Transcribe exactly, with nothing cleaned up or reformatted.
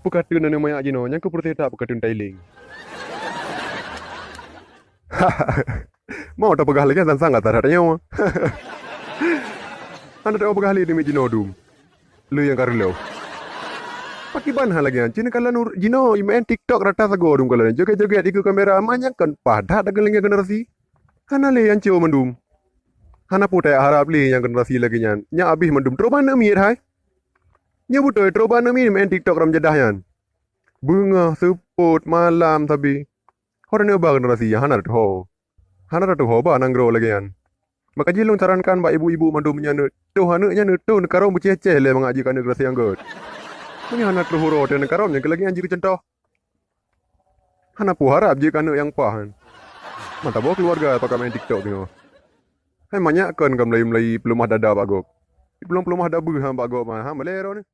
Peukateun aneuk manyak jinoe nyang keu peureuteh that peukateun Thailand. Mau tapeugah lagée nyan sang-sang gata that nyoe. Hana tapeugah lé namiet jinoe dum. Le nyang ka reuloh. Pakiban ha lagée nyan, cit neukalon jinoe meu'en TikTok rata sagoe dum kalon joget-joget ikeue kamera, ma nyang kon paih that lagée generasi. Hana lé nyang co mandum. Hana peue taharab lé nyang generasi lagée nyan. Nyak abéh mandum troh bak aneuk miet hai. Nyoe beutôi troh bak aneuk miet meu'en TikTok ram jadah nyan. Beungoh, seupôt, malam sabe. Ho taneuk ba generasi nyang hana tatuho. Hana tatuho ba nanggroe lagée nyan. Maka jih lôn sarankan bak ibu-ibu mandum meunyoe neutoh aneuk nyan neutoh neukarông beucéh-céh lé mangat jeuet keu aneuk generasi nyang gét. Meunyoe hana troh uroe teuh neukarông nyang keu lagée nyan jeuet keu cuntoh. Hana peue harab jeuet keu aneuk nyang paih nyan. Mata boh keuluwarga pakat meu'en TikTok singoh. Hai manyak kon ka meulayi-meulayi peuleumah dada bak gob. Ipeuleumah-peuleumah dada beuh ha bak gob ha, ha meulée droeneuh.